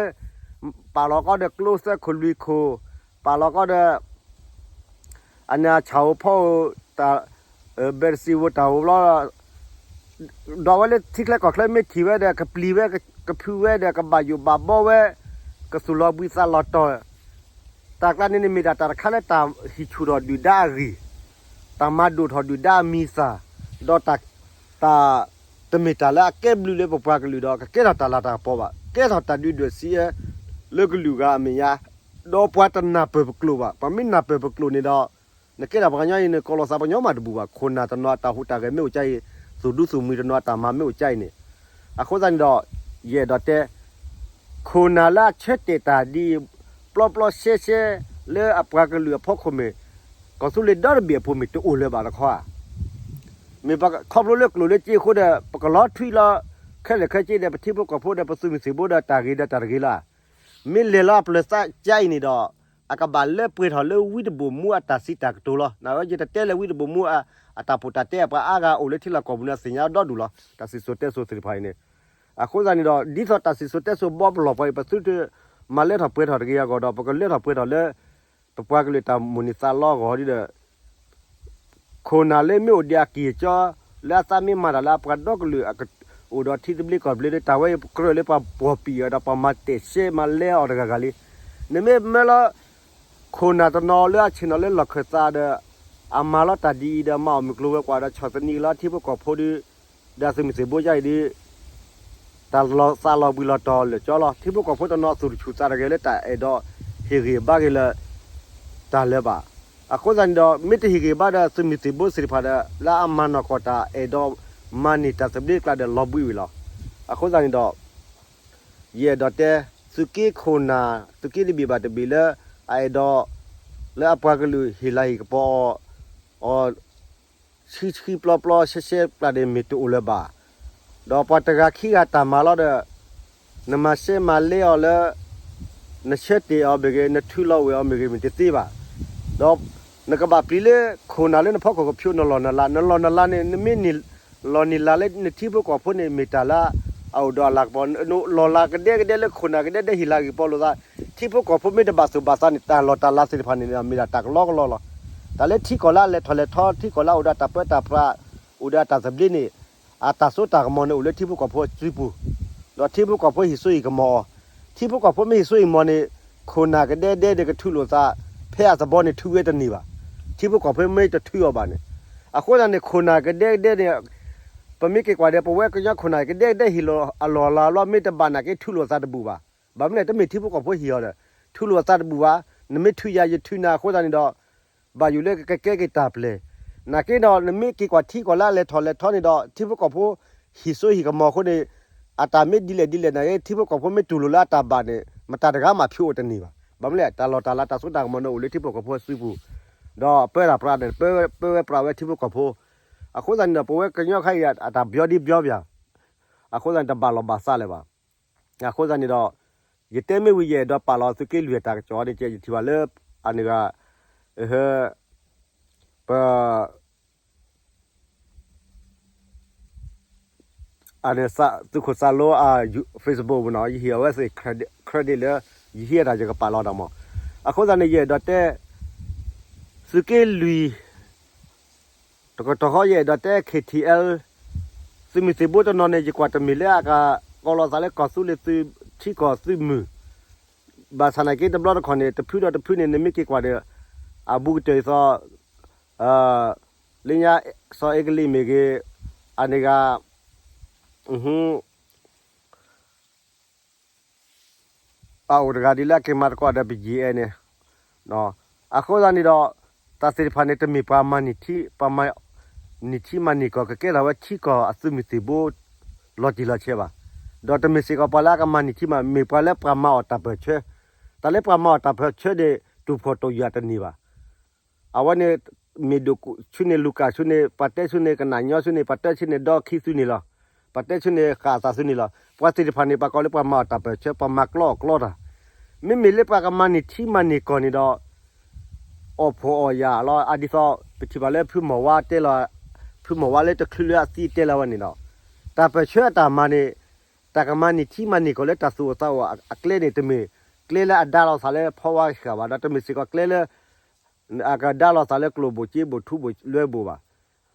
ပာ်လီၤကီဒီးကျိသၢခိၣ်လွံၢ်ခိၣ် ပာ်လီၤကီဒီး အန့ၣ်ဆၣ်ဧိၤဖီဧိၤ တၢ် ဘဲတစံးဧိၤတၢ်ဧိၤဘျီ ဒီးဝဲလၢထံချၢကီၢ်ချၢမ့ၢ်ထံၣ်ဝဲဒီး ကပျံၤဝဲ ကဖုဝဲဒီး ကဘၣ်ယိၣ်ဘၣ်ဘီဝဲ ကသူၣ်လီၤဘှံးသးလီၤတီၤ တၢ်ကျါန့ၣ်န့ၣ်မ့ၢ်ဒၣ်တၢ်တခါလၢတၢ်ဟံးဆူၣ်ထီၣ်ဒုၣ်ဒါအဂံၢ်, တၢ်မၤဒိၣ်ထီၣ်ဒုၣ်ဒါအမံၤသၣ်, ဒီးတၢ် တၢ် တမ့ၢ်တၢ်လၢအကဲဘျုးလၢပပှၤကလုာ်ဒီး ကကဲထီၣ်တၢ်လၤတၢ်ကပီၤဘၣ်, ကဲထီၣ်တၢ်ဒုၣ်ဒွဲၣ်စံးအၢ လၢကလုာ်ဂၤအမဲာ်ညါ, ဒီးပှၤတနၢ်ပၢၢ်ပကျိာ်ဘၣ်. ပှၤမ့ၢ်နၢ်ပၢၢ်ပကျိာ်န့ၣ်ဒီး နကဲဒၣ်ပှၤကညီအံၤန့ၣ် ကိးလီၤသးပှၤကညီမးတဘူၣ်ဘၣ်. ခိၣ်နၢ်တနီၤအတၢ်ဟူးတၢ်ဂဲၤမ့ၢ်အိၣ်ကါအံၤ, သူၣ်ဒူသူၣ်မှံၤတနီၤအတၢ်မၤမ့ၢ်အိၣ်ကါအံၤန့ၣ်, အဃိသတးန့ၣ်ဒီး ယအဲၣ်ဒိးတဲ ခိၣ်နၢ်လၢအဆၢတဲာ်တၢ်ဒ်အံၤ ပျီပျီရှဲရှဲ လၢအပှၤကလုာ်အဖီခိၣ်မ့ၢ် ကီၢ်သူလ့ၤဒီတဘ့ၣ်အပူၤမ့ၢ်တအိၣ်လၢၤဘၣ်တခီဧါ. မ့ၢ်ပခီဖျိလၢကျိၣ်လၢစ့အဃိဒီး ပကလီၤထွံလီၤ ခဲလၢာ်ခဲဆ့ဒီး ပထံဖိကီၢ်ဖိဒီး ပသုးမုၢ်သံၣ်ဘိဒီး တၢ်ဂ့ၤဒီးတၢ်တဂ့ၤလီၤ. မ့ၢ်လဲၤလီၤအပျၢၤသးကါအံၤန့ၣ်ဒီး အကဘၣ်လၢပှဲၤထီၣ်လၢဝံတဘိၣ်မူအတၢ်စံးတၢ်ကတိၤလီၤ. နဝဲယတတဲလၢဝံတဘိၣ်မူအတၢ်ပူၤတၢ်တဲ ပှၤအါဂၤအိၣ်လၢထံလီၢ်ကီၢ်ပူၤန့ၣ် သ့ၣ်ညါဒီဒူၣ်လီၤ. တၢ်စံၣ်စိၤတဲစိၤသ့ၣ်တဖၣ်အံၤန့ၣ် အဃိသတးန့ၣ်ဒီး ဒ်သိးတၢ်စံၣ်စိၤတဲစိၤဘီပလီၢ်ပှၤအံၤ ပသုတမၤလၢထီၣ်ပှဲၤထီၣ်တဂ့ၤအဂီၢ်ဒီး ပကလၢထီၣ်ပှဲၤထီၣ်လၢ ပပှၤကလုာ်တၢ်မိၣ်န့ၢ်သးလီအဂီၢ်ဒီး ခိၣ်နၢ်လၢမ့ၢ်အိၣ်ဒံးအကံၢ်အကၠီ လၢအသးမ့ၢ်မၤတၢ်လၢအပှၤဒီကလုာ် အိၣ်ဒီးထံသဘျ့ကီၢ်သဘျ့ဒီး တၢ်ဝဲအံၤကြၢးလၢပှၤပှီၢ်ပံာ်အီၤဒီး ပှၤမၤတဲာ်ရှဲမၤလဲအီၤတဂၤဂၤလံ. နမ့ၢ်မၢလီၤ ခိၣ်နၢ်တနီၤလၢအဆ့ၣ်နီၤလၢလီၢ်ခၢၣ်သးဒီး အမၤလီၤတၢ်ဒ်အံၤဒီး မၤအီၣ်မုၢ်ကျိၤဝဲၤကွာ်ဒီး ဆီၣ်သနံးလီၤထံဖိကီၢ်ဖိဒီး ဒီးသုးမုၢ်သံၣ်ဘိယါအံၤဒီး တၢ်လီၤသးလီၤဘှံးလီၤတီၤလၢာ်ကၠီလီၤ. ထံဖိကီၢ်ဖိတနီၤသူၣ်တဆူၣ်သးတဂ့ၤလၢတၢ်အဲၣ်ဒိးဟ့ၣ်ဂံၢ်ဘါက့ၤလၢ တၢ်လၢၤဘၣ်. အဃိသတးန့ၣ်ဒီး မ့ၢ်တဟ့ၣ်ဂံၢ်ဘါဒီး သုးမုၢ်သံၣ်ဘိသ့ၣ်တဖၣ်ဒီး လၢအမၤနီၢ်ကီၢ်တၢ်အဲၣ်ဒိးမၤန့ၢ်တၢ်သဘျ့ကျါဒီးလီၤဘှံးဝံၤလီၤ. အဃိသတးန့ၣ်ဒီး ယအဲၣ်ဒိးတဲ သုးက့ခိၣ်နၢ် သုးက့တဘ့ၣ်ဘၣ်တဘ့ၣ်လၢ အအဲၣ်ဒိးလၢအပှၤကလုာ်ဟ့ၣ်လၤဟ့ၣ်ကပီၤအီၤ အီၤ ဆှံဆှံပျီပျီရှဲရှဲပျၢ်န့ၣ် မ့ၢ်တအိၣ်လၢၤဘၣ်. ဒီးပှၤတဂၤခံဂၤတၢ်မၤလီၤဒီး နမၤစဲမၤလဲအီၤလၢ နဆၢတဲာ်အီၤမ့ၢ်ဂ့ၤ, နထုးလီၤဝဲအီၤမ့ၢ်ဂ့ၤ, မ့ၢ်တသ့ဘၣ်. ဒီးနကဘၣ်ပျံၤလၢခိၣ်နၢ်လၢနဖီခိၣ်ကဖၠိ နလီၢ်နလၤ, နလီၢ်နလၤန့ၣ် နမ့ၢ်န့ၢ်လီၢ်န့ၢ်လၤလၢနထံဖိကီၢ်ဖိန့ၣ် မ့ၢ်တၢ်လၢအအိၣ်ဒီးအလၤကပီၤ, နလီၢ်လၤကဒဲကဒဲလၢခိၣ်နၢ်ကဒဲကဒဲဟ့ၣ်လၤဟ့ၣ်ကပီၤလိာ်သး, ထံဖိကီၢ်ဖိမ့ၢ်တဘၣ်သူၣ်ဘၣ်သးန့ၣ် တၢ်လီၢ်တၢ်လၤသ့ၣ်တဖၣ်န့ၣ် မ့ၢ်ဒၣ်တၢ်ကလီကလီလီၤ. တၢ်လၢထံကီၢ်လၢအလဲၤထီၣ်လဲၤထီ, ထံကီၢ်လၢအအိၣ်ဒီးတၢ်ပၢတၢ်ပြး, အိၣ်ဒီးတၢ်သဘျ့န့ၣ် အတၢ်စိတၢ်ကမီၤန့ၣ် အိၣ်လၢထံဖိကီၢ်ဖိအစုပူၤ, ဒီးထံဖိကီၢ်ဖိဟ့ၣ်စိဟ့ၣ်ကမီၤအီၤ, ထံဖိကီၢ်ဖိမ့ၢ်ဟ့ၣ်စိဟ့ၣ်ကမီၤန့ၣ် ခိၣ်နၢ်ကဒဲကဒဲန့ၣ်ကထုးလိာ်သး, ဖဲအသဘီန့ၣ်ထုးဝဲတန့ၢ်ဘၣ်. ထံဖိကီၢ်ဖိမ့ၢ်တထုးအီၤဘၣ်န့ၣ်, အဃိသတးန့ၣ် ခိၣ်နၢ်ကဒဲကဒဲန့ၣ် ပမ့ၢ်က့ၤကွၢ်ဒီး ပဝဲကညီခိၣ်နၢ်ကဒဲကဒဲဟ့ၣ်လီၤအလီၢ်အလၤလီၤ မ့ၢ်တဘၣ်နာ်က့ထုးလိာ်သးတဘူၣ်ဘၣ်. ဘၣ်မနုၤလဲၣ် တမ့ၢ်ထံဖိကီၢ်ဖိဟ့ၣ်အီၤဒီး ထုးလိာ်သးတဘူၣ်ဘၣ်. နမ့ၢ်ထုးယၤ ယထုးနၤအဃိသတးန့ၣ်ဒီး ဘၣ်ယိၣ်လၢကကဲက့ၤတၢ်ပျဲၢ်. နာ်က့ဒီး နမ့ၢ်က့ၤကွၢ်ထံကီၢ်လၢအလဲၤထီၣ်လဲၤထီန့ၣ်ဒီး ထံဖိကီၢ်ဖိဟ့ၣ်စိဟ့ၣ်ကမီၤအဃိန့ၣ် အတၢ်မ့ၢ်ဒ်လဲၣ်ဒ်လဲၣ်နာ်က့ ထံဖိကီၢ်ဖိမ့ၢ်တူၢ်လိာ်လၢအတၢ်ဘၣ်န့ၣ် မတၤတဂၤမးဖျိးအိၣ်တန့ၢ်ဘၣ်. ဘၣ်မနုၤလဲၣ် တၢ်လီၢ်တၢ်လၤတၢ်စိတၢ်ကမီၤန့ၣ်အိၣ်လၢထံဖိကီၢ်ဖိအစုပူၤ, ဒီးပၢတၢ်ပြးန့ၣ် ပၢဝဲပြးဝဲထံဖိကီၢ်ဖိ. အဃိသတးန့ၣ်ဒီး ပဝဲကညီခဲအံၤ အတၢ်ဘၣ်ဒံးဘၣ်ဘၣ် အဃိသတးန့ၣ် တဘၣ်လီၢ်ဘၣ်စးလၢၤဘၣ်. အဃိသတးန့ၣ်ဒီး ယတဲမ့ၢ်ဝံၤယအဲၣ်ဒိးပာ်လီၤသုးက့လွံၢ်အတၢ်ကစီၣ်န့ၣ် ယထံၣ်ဘၣ်လၢ အန့ၣ်ဂၤ ပ အန့ၣ် သုးခိၣ်စၢ်လိအ Facebook ပူၤနီၤ ယဟ့ၣ်အဝဲသ့ၣ် credit လၢ ယဟ့ၣ်အတၢ်ယကပာ်လီၤတၢ်မး. အဃိသတးန့ၣ် ယအဲၣ်ဒိးတဲ သုးက့လွံၢ် တကတီၢ်ဃီ ယအဲၣ်ဒိးတဲ K T L သုးမုၢ်သံၣ်ဘိတနီၤန့ၣ် ယကွၢ်တမ့ၢ်လၢအကကိးလီၤသးလၢကီၢ်သူလ့ၤသုး ထံကီၢ်သုးမုၢ် ဘၣ်ဆၣ်နာ်က့တဘျီတခီၣ်န့ၣ် တဖုဒီးတဖုန့ၣ် နမ့ၢ်က့ၤကွၢ်ဒီး အဘူးကတၢၢ်အံၤသီး လၢညါ စီၤအဲကလံးမ့ၢ်ဂ့ၤ အန့ၣ်ဂၤ အအိၣ်တဂၤဒ်လၢအက့ၤမၤသကိးဒီးပယီၤအဲၣ်န့ၣ်, အဃိသတးန့ၣ်ဒီး တၢ်သ့ၣ်တဖၣ်န့ၣ် တမ့ၢ်ပှၤမၤန့ၢ်ထံ ပှၤမၤန့ၢ်ထံမၤန့ၢ်ကီၢ် ကကဲထီၣ်ဝဲထံကီၢ်အသုးမုၢ်သံၣ်ဘိ လီၤတံၢ်လီၤဆဲးဘၣ်. ဒီးတမ့ၢ်စ့ၢ်ကီးပှၤလၢအကမၤန့ၢ်ထံမး မ့ၢ်ပှၤလၢပှၤမၤအီၣ်တၢ်ပၢၢ်ဆၢ, တၢ်လၢပှၤမၤအီၣ်တၢ်ပၢၢ်ဆၢန့ၣ် တူၢ်ဖှီၣ်တူၢ်ယာ်တန့ၢ်ဘၣ်. အဝဲန့ၣ် မ့ၢ်ဒိၣ်ဆူန့ၣ် လူၤကၣ်ဆူန့ၣ် ပှၤတဲဆူန့ၣ် ကနၣ်ညီဆူန့ၣ် ပှၤတဲဆူန့ၣ် ဒီခံသုန့ၣ်လီၤ. ပှၤတဲဆူန့ၣ် ဃၣ်အသးသုန့ၣ်လီၤ. ပှၤသ့ၣ်တဖၣ်န့ၣ် ပှၤကိးလၢပှၤမၤအီၣ်တၢ်ပၢၢ်ဆၢ ပှၤမၤကျီအီၣ်ကျီတၢ်, မ့မ့ၢ်လၢပှၤကမၤန့ၢ်ထံမၤန့ၢ်ကီၢ်န့ၣ်ဒီး အီၣ်ဖှီၣ်အီၣ်ယာ်လီၤ. အဒ်သိး ပထံၣ်ဘၣ်လၢဖုမီၢ်ဝါတဲလီၤ, ဖုမီၢ်ဝါလၢတချုးလၢအသံတဲလီၤဝဲန့ၣ်ဒီး တၢ်ပၢၢ်ဆၢအတၢ်မၤန့ၣ် တၢ်ကမၤန့ၢ်ထံမၤန့ၢ်ကီၢ်လၢတၢ်သူၣ်အိၣ်သးအိၣ်အကျဲန့ၣ် တမ့ၢ်ကျဲလၢအဒါလီၤသးလၢဖီဝါဃာ်ဘၣ်ဒီး တမ့ၢ်စ့ၢ်ကီးကျဲလၢ အကဒါလီၤသးလၢကျိၣ်ဘိၣ်က့ဘိၣ်ထူဘိၣ်လွဲဘိၣ်ဘၣ်.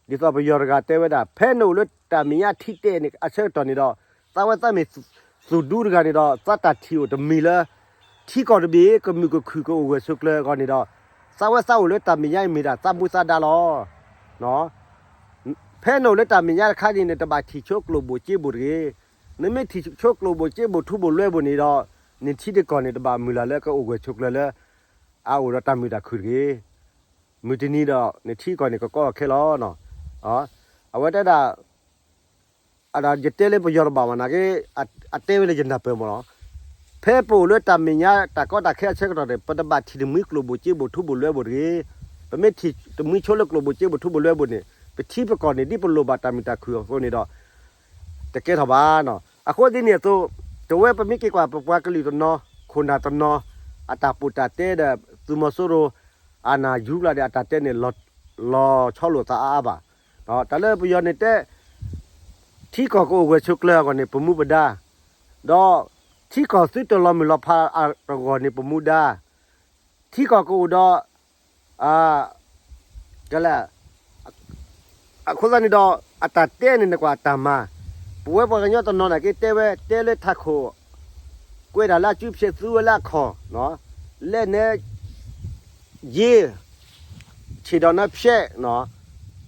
ဒ်သိးပယီၤတဂၤတဲဝဲဒၣ် ဖဲနအိၣ်လၢတၢ်မဲာ်ညါထံတဲာ်န့ၣ် အဆၢကတီၢ်န့ၣ်ဒီး သးဝဲသးမ့ၢ်သူၣ်ဒူတဂၤန့ၣ်ဒီး သးတၢ်ထံၣ်အိၣ်တမံၤလၢ ထံကီၢ်တဘ့ၣ် ကမုာ်ကခုၣ်ကအိၣ်ဂၢၢ်ဆိးကျၢၤအဂီၢ်န့ၣ်ဒီး သးဝဲသးအိၣ်လၢတၢ်မဲာ်ညါအံၤမ့ၢ်ဒၣ်သးမူသးဒါလီၤ. ဖဲနအိၣ်လၢတၢ်မဲာ်ညါတခါန့ၣ် နတဘၣ်ထံၣ်ဆိကျိၣ်ဘိၣ်က့ဘိၣ်တဂ့ၤ. နမ့ၢ်ထံၣ်ဆိကျိၣ်ဘိၣ်က့ဘိၣ်ထူဘိၣ်လွဲဘိၣ်န့ၣ်ဒီး နထံတကီၢ်န့ၣ် တဘၣ်မုၢ်လၢ်လၢကအိၣ်ဂၢၢ်ဆိးကျၢၤလၢ အအိၣ်ဒီးတၢ်မုာ်တၢ်ခုၣ်တဂ့ၤ. မုၢ်တနံၤဒီး နထံကီၢ်န့ၣ် ကကီအီၣ်ခဲလီၤ. အဝဲတဲဒၣ် အဒၣ်ယတဲလၢပယီၤတဘၣ်ဘၣ်နာ်က့ အတဲဝဲလၢယနၢ်ပၢၢ်မးလီၤ. ဖဲပအိၣ်လၢတၢ်မဲာ်ညါတၢ်ကီတၢ်ခဲအဆၢကတီၢ်န့ၣ် ပတဘၣ်ထံၣ်တမှံကျိၣ်ဘိၣ်က့ဘိၣ်ထူဘိၣ်လွဲဘိၣ်တဂ့ၤ. ပမ့ၢ်ထံၣ်တမှံဆိလၢကျိၣ်ဘိၣ်က့ဘိၣ်ထူဘိၣ်လွဲဘိၣ်န့ၣ် ပထံပကီၢ်န့ၣ် ဒ်ပလိၣ်ဘၣ်တၢ်မုာ်တၢ်ခုၣ်အဃိန့ၣ်ဒီး တကဲထီၣ်ဘၣ်. အဃိဒ်န့ၣ်အသိး တဝဲပမ့ၢ်က့ၤကွၢ်ပပှၤကလုာ်တနီၤ ခိၣ်နၢ်တနီၤ အတၢ်ပိာ်တၢ်တဲဒီး သုးမီၤစိရိၤ အနၢ်ယူၤကျါဒီးအတၢ်တဲန့ၣ် လီၤဆီလိာ်သးအါအါဘၣ်. တၢ်လၢပယီၤန့ၣ်တဲ ထံကီၢ်ကအိၣ်ဂၢၢ်ဆိးကျၢၤအဂီၢ်န့ၣ် ပမူပဒါ, ဒီးထံကီၢ်သုတလီၤမုၢ်လီၤဖးအဂီၢ်န့ၣ် ပမူဒါ, ထံကီၢ်ကအိၣ်ဒီး ကလဲၣ် အဃိသတးန့ၣ်ဒီး အတၢ်တဲန့ၣ် နကွၢ်တၢ်မၤ, ပဝဲပှၤကညီတနီၤနာ်က့တဲဝဲ တဲလၢထးခိၣ် ကွဲးတၢ်လၢအစု ဖျဲးသူဝဲလၢအခီၣ်, လဲၣ်နဲ ယ့ ဆံးဒီးနဖျဲး,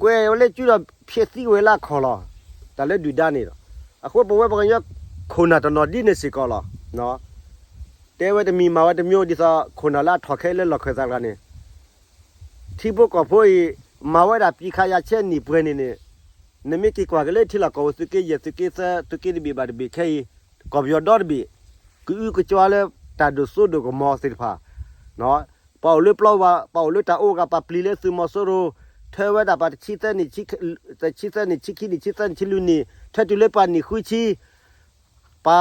ကွဲးဝဲလၢစုဒီးဖျဲးသံဝဲလၢအခီၣ်လီၤ. တၢ်လၢဒုၣ်ဒါန့ၣ်ဒီး အဃိပဝဲပှၤကညီခိၣ်နၢ်တနီၤဒ်န့ၣ်စ့ၢ်ကီးလီၤ. တဲဝဲတမံၤမၤဝဲတမံၤ ဒ်သိးခိၣ်နၢ်လၢအထီၣ်ခဲလၢလီၢ်ခၢၣ်သးတဂၤန့ၣ် ထံဖိကီၢ်ဖိအံၤ မၤဝဲဒၣ်ပံခးယၤဆဲနံၣ်ပှဲၤန့ၣ်န့ၣ်, နမ့ၢ်က့ၤကွၢ်က့ၤလၢထံလီၢ်ကီၢ်ပူၤ သုးက့ယဲၢ် သုးက့သၢ သုးက့တဘ့ၣ်ဘၣ်တဘ့ၣ်ခဲအံၤ ကီၢ်ပယီၤဒီတဘ့ၣ် ကအုကကွါလၢတၢ်ဒိၣ်စိဒိၣ်ကမီၤသ့ၣ်တဖၣ်, ပှၤအိၣ်လၢပျီဝါ ပှၤအိၣ်လၢတၢ်အိၣ်ဂၤ ပှၤပျံၤလၢသုးမီၤစိရိၤ ထၢဝဲဒၣ်ပှၤတဆံသၢနံၣ် တဆံသၢနံၣ် ဆံခံနံၣ် ဆံသၢနံၣ် ဆံလွံၢ်နံၣ် ထၢတုၤလၢပှၤနံၣ်ဃုဆံ ပှ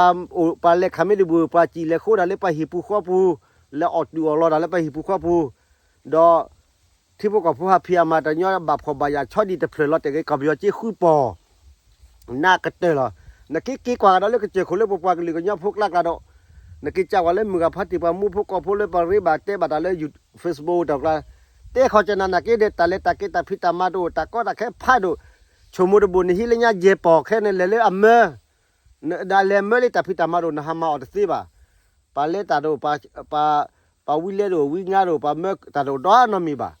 ၤလဲၤခးမ့ၢ်တဘူၣ် ပှၤစံၣ်လဲၤဃိတၢ်လၢပှၤဟံၣ်ပူၤဃီပူၤ, လဲၤအီၣ်တုာ်အီၣ်လီၤတၢ်လၢပှၤဟံၣ်ပူၤဃီပူၤ, ဒီး ထံဖိကီၢ်ဖိဟးဖံးအမၤတၢ်ညီ ဘၣ်ဖှီၣ်ဘၣ်ယာ်ဆီဒံၣ်တဖျၢၣ်လီၤတဲာ်ဂ့ၤ ကီၢ်ပယီၤက့ဃုပီၢ် နးကတၢၢ်လီၤ. နက့ၤက့ၤကွၢ်ကဒီးလၢကစၢၢ်ခိၣ်လၢပပှၤကလုာ်ကညီဖိကျါကျါဒီး နက့ၤကးကွၢ်လၢမုၢ်ဂၤဖါတံၢ် ပှၤမူဖိကီၢ်ဖိလၢပရ့ဘၣ်တဲဘၣ်တၢ်လၢ Facebook တၢ်ကျါ, တဲခီၣ်ကနၣ်နၤက့ဒီး တၢ်လဲၤတၢ်က့ၤတၢ်ဖံးတၢ်မၤတအိၣ် တၢ်ကီတၢ်ခဲဖးဒိၣ်, ဆိကမိၣ်တဘိၣ် နဟံးလၢညါယဲၢ်ပီၢ်ခဲန့ၣ် လဲၤလၢအမၢ ဒီးလဲၤမၢလံတၢ်ဖံးတၢ်မၤတအိၣ် နဟးမၤအီၤတသ့ဘၣ်. ပှၤလဲၤတၢ်တအိၣ်, ပှၤဝံလဲတအိၣ်, ဝံငါတအိၣ်, ပှၤမၢတၢ်တအိၣ်ဒီးနီတမံၤဘၣ်.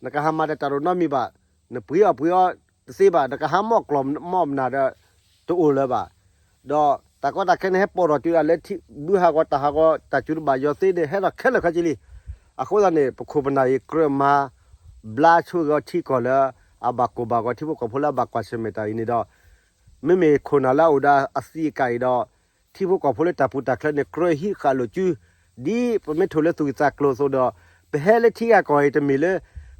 နကဟးမၤဒီးတၢ်တအိၣ်နီတမံၤဘၣ်. နပှ့ၤအီၣ်ပှ့ၤအီတသ့ဘၣ်. နကဟးမီၢ်ကျီၢ်မီၢ်မနၤဒီး တအိၣ်လၢၤဘၣ်. ဒီးတၢ်ကီတၢ်ခဲန့ၣ် ဟဲပိာ်ထီၣ်တုၤဒၣ်လၢထံဘုဟးဂီၤတၢ်ဟးဂီၤ တၢ်စူၤတဘၣ်ယီၤသ့န့ၣ် ဟဲထီၣ်ခဲလၢာ်ခဲဆ့လံ. အဃိသတးန့ၣ် ပခိၣ်ပနၢ်အံၤကြၢးမၤ ဘျါဆိဂ့ၤအီၤထံကီၢ်လၢ အဘၣ်ကိၢ်ဘၣ်ဂီၤ ထံဖိကီၢ်ဖိလၢအဘၣ်ကွၢ်ဆၢၣ်မဲာ်တၢ်အံၤန့ၣ်ဒီး မ့မ့ၢ်ခိၣ်နၢ်လၢအအိၣ်ဒီးအသံးအကာ်အံၤဒီး ထံဖိကီၢ်ဖိလၢတၢ်ပူၤတၢ်ချၢန့ၣ် ကြၢးဟံးဃာ်လိာ်စု ဒ်ပမ့ၢ်ထိၣ်လၢသူၣ်ကံၢ်သးကျိၤအသိးဒီး ပဟဲလၢထံဂၤကီၢ်ဂၤအံၤတမ့ၢ်လၢ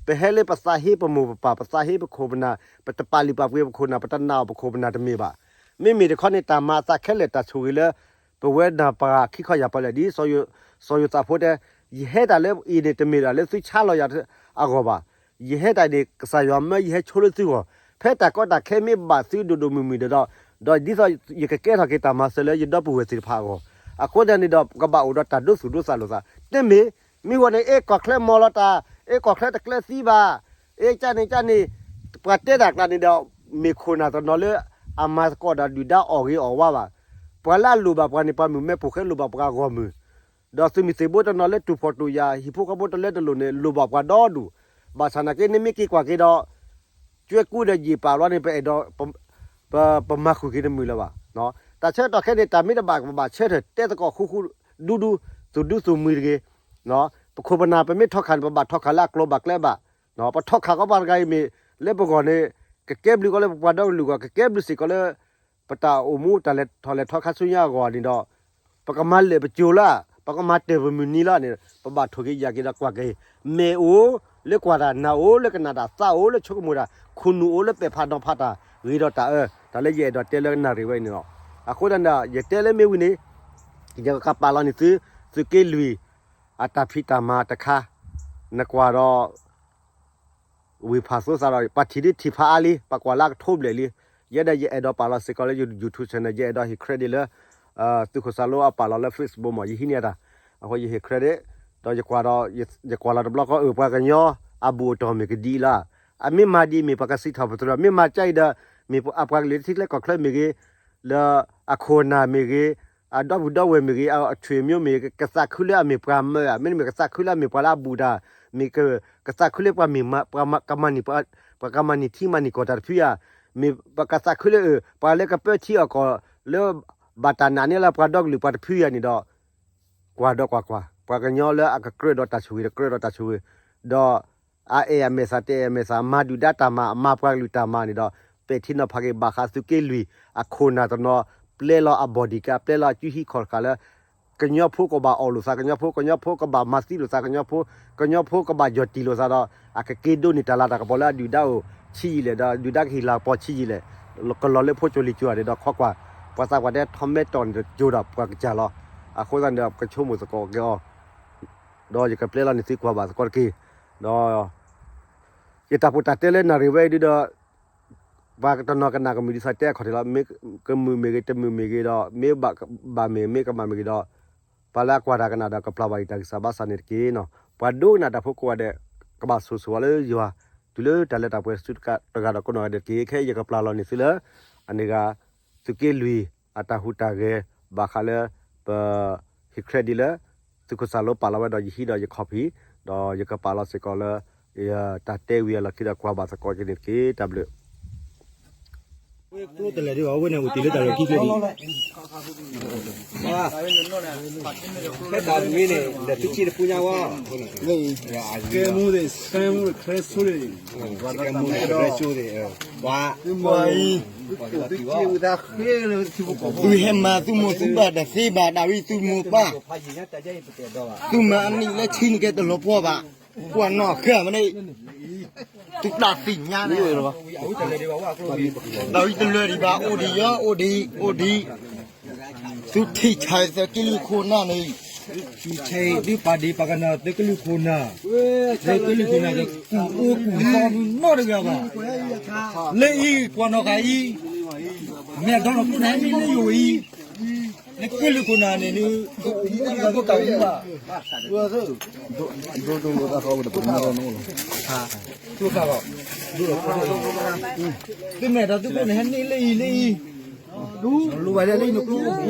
ပဟဲလၢပသးဟ့ပမိၢ်ပပၢ် ပသးဟ့ပခိၣ်ပနၢ် ပတပာ်လုၢ်ပာ်ပှ့ၤပခိၣ်ပနၢ် ပတနာ်အီၤပခိၣ်ပနၢ်တမ့ၢ်ဘၣ်. မ့မ့ၢ်တခီန့ၣ် တၢ်မၤအသးခဲလၢာ်တၢ်ဆိၣ်ဂ့ၤလၢ ပဝဲနၤပှၤခံခီယၢ်ပီၣ်လဲၣ် ဒ်စီၤယိၤသးဖိတဲ ယဟဲတၢ်လၢအံၤန့ၣ် တမ့ၢ်ဒၣ်လၢသုဆါလီၤယၤအဂီၢ်ဘၣ်. ယဟဲတၢ်အံၤန့ၣ် ကစၢ်ယွၤမၢယဟဲဆိလၢသုဂီၢ်, ဖဲတၢ်ကီတၢ်ခဲမ့ၢ်ဘၣ်သုဒိၣ်ဒိၣ်မုၢ်မုၢ်ဒီး ဒီးဒ်သိးယကကဲထီၣ်က့ၤတၢ်မၤစၢၤလၢယဒီပုၢ်ဝဲၢ်သ့ၣ်တဖၣ်အဂီၢ်, အဃိသတးန့ၣ်ဒီး ကဘၣ်အိၣ်ဒီးတၢ်ဒိသူၣ်ဒိသးလိာ်သး တမ့ၢ်, မ့ၢ်ဝဲန့ၣ် အ့ ကီၢ်ချၢမီၢ်လီၤတၢ်, အ့ ကီၢ်ချၢတကျဲးသံဘၣ်, အ့ ကၢ်န့ၣ်ကၢ်န့ၣ်, ပှၤတဲတၢ်ကျါန့ၣ်ဒီး မ့ၢ်ခိၣ်နၢ်တနီၤလၢ အမၤသကိးဒီးဒုၣ်ဒါအီၣ်ဂ့ၤအီၣ်ဝါဘၣ်. ပှၤလၢအလိၣ်ဘၣ်ပှၤန့ၣ် ပှၤမုၣ်မဲပိာ်ဃဲလိၣ်ဘၣ်ပှၤဂီၢ်မုၢ် ဒီးသုးမုၢ်သံၣ်ဘိတနီၤလၢတူၢ်ဖှီၣ်တူၢ်ယာ် ဟံၣ်ဖိဃီဖိတလဲတလိၣ်န့ၣ် လိၣ်ဘၣ်ပှၤဒီဒူၣ်, ဘၣ်ဆၣ်နာ်က့န့ၣ်မ့ၢ်က့ၤကွၢ်က့ၤဒီး ကၠွဲကူဒီးယံာ်ပာ်ဘျီန့ၣ် ပအဲၣ်ဒိး ပမၤဃုာ်က့ၤတမုာ်လၢၤဘၣ်. တၢ်ဆၢကတီၢ်ခဲန့ၣ် တၢ်မ့ၢ်တဘၣ်ပဘၣ်ဆၢထၢၣ်တဲသကိးဃူဃူဒူဒူ သူၣ်ဒူသူၣ်မှံၤတဂ့ၤ. ပခိၣ်ပနၢ်ပမ့ၢ်ထီၣ်ခးန့ၣ် ပဘၣ်ထီၣ်ခးလၢအကျိၤဘၣ်ကျဲဘၣ်. ပထီၣ်ခးဃီပှၤတဂၤအံၤမ့ၢ် လၢပဂီၢ်န့ၣ် ကကဲဘျုးကီးလၢပပှၤဒီကလုာ်အဂီၢ် ကကဲဘျုးစ့ၢ်ကီးလၢ ပတၢ်အိၣ်မူတၢ်လဲၤထီၣ်လဲၤထီခါဆူညါအဂီၢ်န့ၣ်ဒီး ပကမၤလၢာ်ပစိၤလၢ ပကမၤတၢၢ်ပမုၢ်နံၤလီၤန့ၣ် ပဘၣ်ထိၣ်က့ၤယာ်က့ၤဒီးကွၢ်က့ၤ မဲာ်အိၣ်လၢကွၢ်တၢ် နၢ်အိၣ်လၢကနၣ်တၢ် သးအိၣ်လၢဆိကမိၣ်တၢ် ခိၣ်နူာ်အိၣ်လၢပဲာ်ဖးနီၤဖးတၢ် ဂ့ၤဒီးတၢ်အၢ တၢ်လၢယအဲၣ်ဒိးတဲလၢနၣ်ရံၣ်ဝဲအံၤန့ၣ်လီၤ. အဃိသတးန့ၣ် ယတဲလၢမ့ၢ်ဝံၤန့ၣ် ယကပာ်လီၤန့ၢ်သု သုးက့လွံၢ် အတၢ်ဖံးတၢ်မၤတခါ နကွၢ်ဒီး ဝ့ၢ်ဖးသိသးဒီး ပှၤထံၣ်ဒ်ထံၣ်ဖးအါလံ ပှၤကွၢ်လၢအကထိဘျဲၣ်လံ. ယဲဒၣ်ယအဲၣ်ဒိးပာ်လီၤစ့ၢ်ကီးလၢယ YouTube channel ယအဲၣ်ဒိးဟ့ၣ် credit လၢ သုးခိၣ်စၢ်လိအပာ်လီၤလၢ Facebook မ့ၢ် ယဟံးန့ၢ်တၢ် အဃိယဟ့ၣ် credit ဒီးယကွၢ်ဒီး ယကွၢ်လီၤတဘျီဃီ အၢ ပှၤကညီအဘူးအတံၢ်မ့ၢ်ကဒ်အံၤလီၤ. အမ့ၢ်မၤဒ်အံၤမ့ၢ်ပှၤကစံးထီၣ်ပတြၢၤ မ့ၢ်မၤကါအံၤဒီး မ့ၢ်အပှၤကလုာ်ထံချၢကီၢ်ချၢမ့ၢ်ဂ့ၤ လၢအခိၣ်အနၢ်မ့ၢ်ဂ့ၤ အဒီပုၢ်ဒီဝဲၢ်မ့ၢ်ဂ့ၤ အဆွေမျိုးမ့ၢ်ဂ့ၤ ကသးခုလၢအမ့ၢ်ပှၤမၢဧါ မ့တမ့ၢ်ကသးခုလၢအမ့ၢ်ပှၤလၢအဘူးတၢ် မ့ၢ်ကသးခုလၢပှၤမ့ၢ် ပှၤကမၤနံၣ် ပှၤကမၤနံၣ်ထံမၤနံၣ်ကီၢ်တၢ်တဖုဧါ မ့ၢ်ပကသးခုလၢအ ပှၤလၢကပၢထံအီၣ်ကီၢ် လၢဘၣ်တၢ်နာ်န့ၢ်လၢပှၤဒီကလုာ်ပှၤတဖုဧါန့ၣ်ဒီး ကွၢ်ဒီးကွၢ်ကွၢ် ပှၤကညီလၢအကကြၢးဒီးတၢ်ဆိၣ်ဂ့ၤဒီးကြၢးဒီးတၢ်ဆိၣ်ဂ့ၤ ဒီး အအဲၣ်အမဲာ်သးတအဲၣ်အမဲာ်သး မၤဒုၣ်ဒါတၢ်မၤ အမၤပှၤကလုာ်တၢ်မၤန့ၣ်ဒီး ပဲာ်ထံနီၤဖးက့ၤဘၣ်ဃးသုးက့လွံၢ် အခိၣ်နၢ်တနီၤ ပျဲလီၤအ bodyguard ပျဲလီၤအစုဟံးခီၣ်တဃာ်လၢ ကညီဖိကဘၣ်အီၣ်လိာ်သး ကညီဖိ ကညီဖိကဘၣ်မၤသံလိာ်သး ကညီဖိ ကညီဖိကဘၣ်ယီၢ်တံၢ်လိာ်သးဒီး အကက့ၤဒိးန့ၢ်တၢ်လၤတၢ်ကပီၤလၢအဒုၣ်ဒါအိၣ်ဆံးယံာ်လဲၣ်ဒီး ဒုၣ်ဒါကဟ့ၣ်လၤကပီၤဆံးယံာ်လဲၣ် ကလီၤလၢဖိကၠိလံၤကၠိဧါန့ၣ်ဒီး ခီကွၢ် ပှၤသးပှၢ်တဲထီၣ်မဲာ်တီၢ်န့ၣ်တကၠိဒီးပှၤကစၢ်လီၤ. အဃိသတးန့ၣ်ဒီး ပကဆိကမိၣ်သကိးက့ၤအီၤ ဒီးယကပျဲလီၤန့ၢ်သုကွၢ်ဘၣ်သကိးတက့ၢ်. ဒီး ယတၢ်ပီးတၢ်တဲလၢနၣ်ရံၣ်ဝဲအံၤဒုဒီး ပှၤတနီၤကနၣ်ကမုာ်ဒ်သိးတဲအခီၣ်ထံးလီၤ. မ့ၢ်ကမုာ်မ့ၢ်ဂ့ၤ တမုာ်မ့ၢ်ဂ့ၤဒီး မ့ၢ်ဘၣ်မ့ၢ်ဂ့ၤ မ့ၢ်ကမၣ်မ့ၢ်ဂ့ၤဒီး ပှၤလၢအကွၢ်တၢ်ကနၣ်ဒီးကပျၢ်ဘၣ်ယတၢ်ဂံၢ်စၢ်ဘါစၢ်န့ၣ်တက့ၢ်. ပှၤဒိကနၣ်တၢ်ဖိကိးဂၤဒဲး ကဘၣ်ဆိၣ်ဂ့ၤဝဲလၢယွၤ တုၤလၢတၢ်လၢတၢ်ပှဲၤတစုတဂၤဒီးကနီၢ်ဂၤဒဲးတက့ၢ်. ခဲအံၤယကပျၢ်လီၤန့ၢ်သုလၢ အန့ၣ်ဂၤ သုးက့လွံၢ်အတၢ်ဟူးတၢ်ဂဲၤ ဘၣ်ဃးလၢ ပ ဟ့ၣ် credit လၢ သုးခိၣ်စၢ်လိပာ်လီၤဝဲဒီးယဟံးဒီးယ copy ဒီးယကပာ်လီၤစ့ၢ်ကီးလၢ တၢ်တဲဝံၤအလီၢ်ခံဒီးကွၢ်ဘၣ်သကိးက့ၤန့ၣ်တက့ၢ်. တၢ်ဘျုး ကျိတလဲၤဒံးဘၣ် အဝဲန့ၣ်အိၣ်တ့ၢ်လၢတၢ်လီၢ်ခံကျိဒံး ဖဲတၢ်မ့ၢ်န့ၣ် လဲၤသုစ့တပူညါဝဲ ကဲမူဒံး ကဲမူဒံး ကဲဆိန့ၣ် ပှၤ သုမၤအံၤ သုဟဲမၤသုမိၢ်သုဘၣ်တသ့ဘၣ် ဒၣ်ဝံၤသုမိၢ်ပၢ် သုမၤအနံၣ်လၢဆံနံၣ်ကဲတလီၤပှီၢ်ဘၣ် ကွၢ်နီၣ်ဃာ်မးန့ၣ် သုတၢ်သ့ၣ်ညါန့ၣ် ဒၣ်ဝံၤတလၢဒံးဘၣ် အိၣ်ဒံးယီၤ အိၣ်ဒံး အိၣ်ဒံး သုထံၣ်ဆါသုကလုၢ်ခိၣ်နၢ်န့ၣ် ထံၣ်ဆါအံၤ သုပာ်ဒံးပာ်ကနၣ်သုကလုၢ်ခိၣ်နၢ် သုကလုၢ်ခိၣ်နၢ်ဒီး ကူၣ်အူကူၣ်သီနီတဂၤဘၣ် လၢအံၤ ကွၢ်နီၣ်ဃာ်အံၤ မ့ၢ်အဒီနီၢ်ကျိန့ၣ် ဟဲန့ၢ်လၢယိာ်အံၤ နကလုၢ်ခိၣ်နၢ်န့ၣ် နကအိၣ်မူဒံးဘၣ် သုကၢ်အူဘၣ် သုမ့ၢ်ဒီး သုခိၣ်န့ၣ် ဟဲန့ၢ်လၢအံၤလၢအံၤ လိၣ်ဘၣ်လၢလၢနကျိ